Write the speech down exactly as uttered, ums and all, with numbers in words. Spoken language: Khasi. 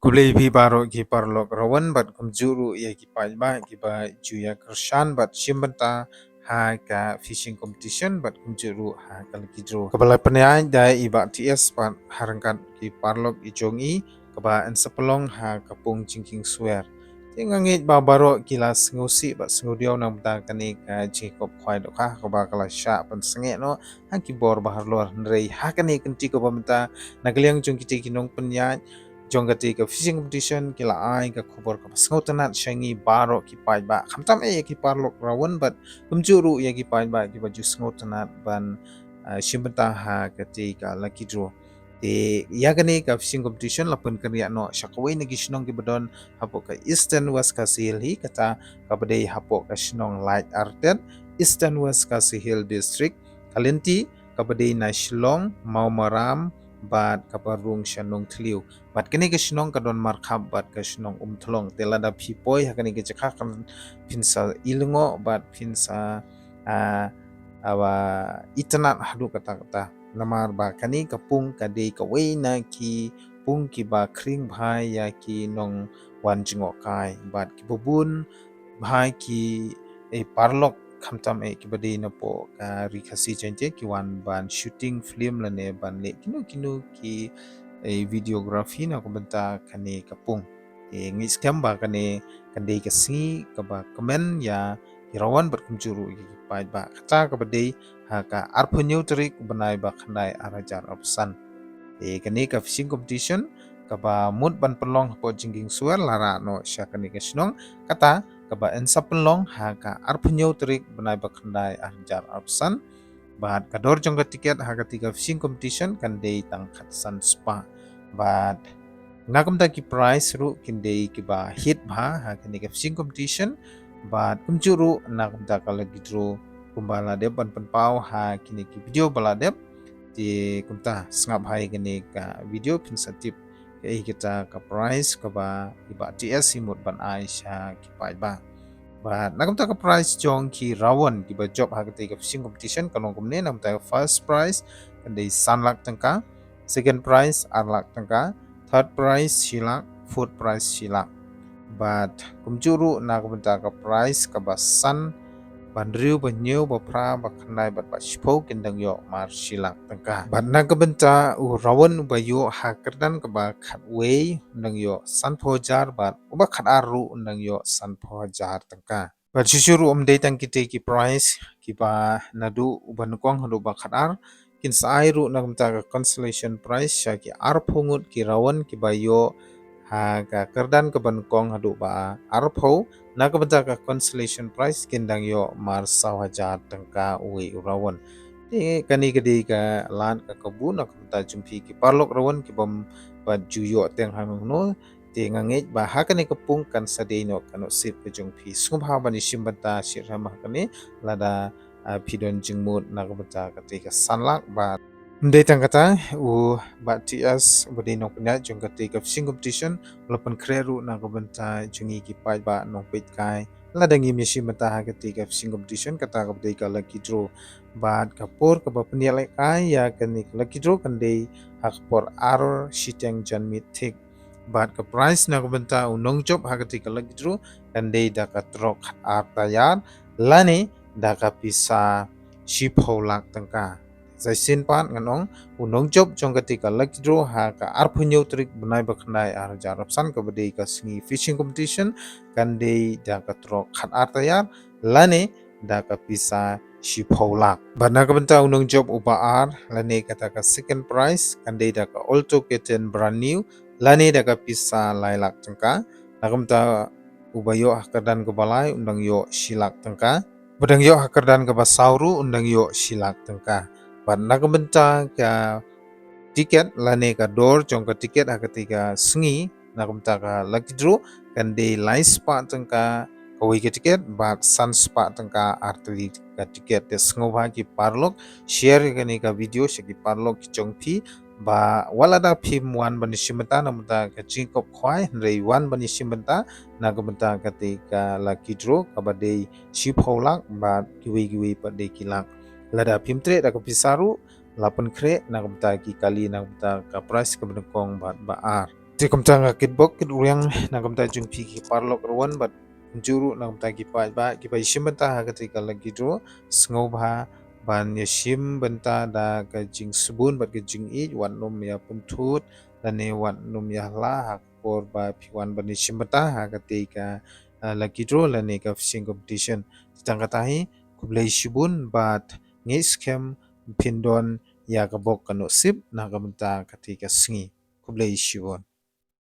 Khublei phi baroh ki paralok rawan bad kumjuh ruh ïa ki paidbah kiba ju ïa kyrshan bad shim bynta ha ka fishing competition bad kumjuh ruh ha ka lucky draw kaba la pynïaid da i Bah T S bad ha ryngkat ki paralok i jong i kaba yn sa pynlong ha ka pung Jingkieng Swer. Te nga ngeit ba baroh ki la sngewsih bad sngewdiaw na ka bynta kane ka jingïakop khwai dohkha kaba ka la shah pynsangeh noh ha ki bor ba halor, hynrei ha kane ka kynti kaba mynta na ka liang jong kita ki nongpynïaid jong kata ka fishing competition ki la ai ka khubor kaba sngewtynnat sha ngi baroh ki paidbah, khamtam eh ïa ki paralok rawan bad kumjuh ruh ïa ki paidbah kiba ju sngewtynnat ban, ah, shim bynta ha kata ka lucky draw. Te ïa kane ka fishing competition la pynkynriah noh sha kawei na ki shnong kiba don hapoh ka Eastern West Khasi Hills, hi kata kaba dei hapoh ka shnong Laitartet, Eastern West Khasi Hills District, ka lynti kaba dei na Shillong, Mawmaram bad kaba rung sha Nongthliew. Bad kane ka shnong ka don markhap bad ka shnong Umthlong. Te lada phi poi ha kane ka jaka kan phin sa i lyngngoh bad phin sa, ah, ah, ba itynnat haduh katta katta. Namar ba kane ka pung ka dei kawei na ki pung kiba khring bha ïa ki nongwan jngohkai bad kiba bun bha ki, eh, paralok khamtam eh kiba dei napoh ka Ri Khasi Jaiñtia ki wan ban shooting film lane ban leh kino kino ki, eh, videography na ka bynta kane ka pung. Te ngeit skhem ba kane kan dei ka sngi kaba kmen ïa ki rawan bad kumjuh ruh ïa ki paidbah, kata kaba dei ha ka arphew hynñiew tarik u bnai ba khyndai ar hajar arphew san. Te kane ka fishing competition kaba mut ban pynlong hapoh Jingkieng Swer la rah noh sha kane ka shnong, kata kaba yn sa pynlong ha ka arphew hynñiew tarik bnai ba khyndai ar hajar arphew san. Bad ka dor jong ka tiket ha kata ka fishing competition kan dei tang khatsan spah. Bad na ka bynta ki prize ruh kin dei kiba hit bha ha kane ka fishing competition. Bad kumjuh ruh na ka bynta ka lucky draw kumba la dep ban pynpaw ha kine ki video ba la dep. Te kumta sngap ha ïa kane ka video phin sa tip kaei kata ka prize kaba i Bah T S i mut ban ai sha ki paidbah. Bad na ka bynta ka prize jong ki rawan kiba jop ha kata ka fishing competition kan long kumne: na ka bynta ka first prize kan dei san lak tyngka, second prize ar lak tyngka, third prize shi lak, fourth prize shi lak. Bad kumjuh ruh na ka bynta ka prize kaba san, ba hynriew, ba hynñiew, ba phra, ba khyndai bad ba shiphew kin dang ïoh mar shi lak tyngka. Bad na ka bynta u rawan uba ïoh ha kyrdan kaba khatwei un dang ïoh sanphew hajar bad uba khatar ruh un dang ïoh sanphew hajar tyngka. Bad shuh shuh ruh ym dei tang kita ki prize kiba naduh uba nyngkong haduh ba khatar, kin sa ai ruh na ka bynta ka consolation prize sha ki arphew ngut ki rawan kiba ïoh ha ka kyrdan kaba nyngkong haduh ba arphew. Na ka bynta ka consolation prize kin dang ïoh mar saw hajar tyngka uwei u rawan. Te kane ka dei ka lad ka kabu na ka bynta jong phi ki paralok rawan kibym pat ju ïoh teng hangno. Te nga ngeit ba ha kane ka pung kan sa dei noh ka nusip ka jong phi. Sngewbha ban ïa shim bynta shitrhem ha kane lada, ah, phi don jingmut na ka bynta kata ka san lak. Bad ym dei tang kata, u Bah T S uba dei nongpynïaid jong kata ka fishing competition u la pynkhreh ruh na ka bynta jong ngi ki paidbah nongpeitkai lada ngim ïa shim bynta ha kata ka fishing competition, kata kaba dei ka lucky draw. Bad ka por kaba pynïalehkai ïa kane ka lucky draw kan dei ha ka por ar shiteng janmiet thik. Bad ka prize na ka bynta u nongjop ha kata ka lucky draw kan dei da ka trok khatar tyre lane da ka pisa shiphew lak tyngka. Sa shisien pat ngan ong, u nongjop jong kata ka lucky draw ha ka arphew hynñiew tarik bnai ba khyndai ar hajar arphew san kaba dei ka sngi fishing competition kan dei da ka trok khatar tyre lane da ka pisa shiphew lak. Bad na ka bynta u nongjop uba ar lane kata ka second prize kan dei da ka Alto K ten brand new lane da ka pisa lai lak tyngka. Na ka bynta uba ïoh ha kyrdan kaba lai un dang ïoh shi lak tyngka. Ba dang ïoh ha kyrdan kaba saw ruh un dang ïoh shi lak tyngka. Bad na ka bynta ka tiket lane ka dor jong ka tiket ha kata ka sngi, na ka bynta ka lucky draw kan dei lai spah tyngka kawei ka tiket bad san spah tyngka artylli ka tiket. Te sngewbha ki paralok share ïa kane ka video sha ki paralok ki jong phi ba wat lada phim wan ban ïa shim bynta na ka bynta ka jingïakop khwai, hynrei wan ban ïa shim bynta na ka bynta kata ka lucky draw kaba dei shiphew lak bad kiwei kiwei pat dei ki lak. Lada phim treh da ka pisa ruh la pynkhreh na ka bynta ki kali na ka bynta ka prize kaba nyngkong bad ba ar. Te kumta nga kitbok kit uriang na kumta jong phi ki paralok ruh wan bad kumjuh ruh na kumta ki paidbah kiba ïashim bynta ha kata ka lucky draw, sngewbha ban ïashim bynta da ka jingsbun bad ka jingïeit, wat nym ïa pynthut lane wat nym ïa hla ha ka por ba phi wan ban ïashim bynta ha kata ka, ah, lucky draw lane ka fishing competition. Te tang kata hi, khublei shibun bad ngeit skhem phin don ïa ka bok ka nusip na ka bynta kata ka sngi. Khublei shibun.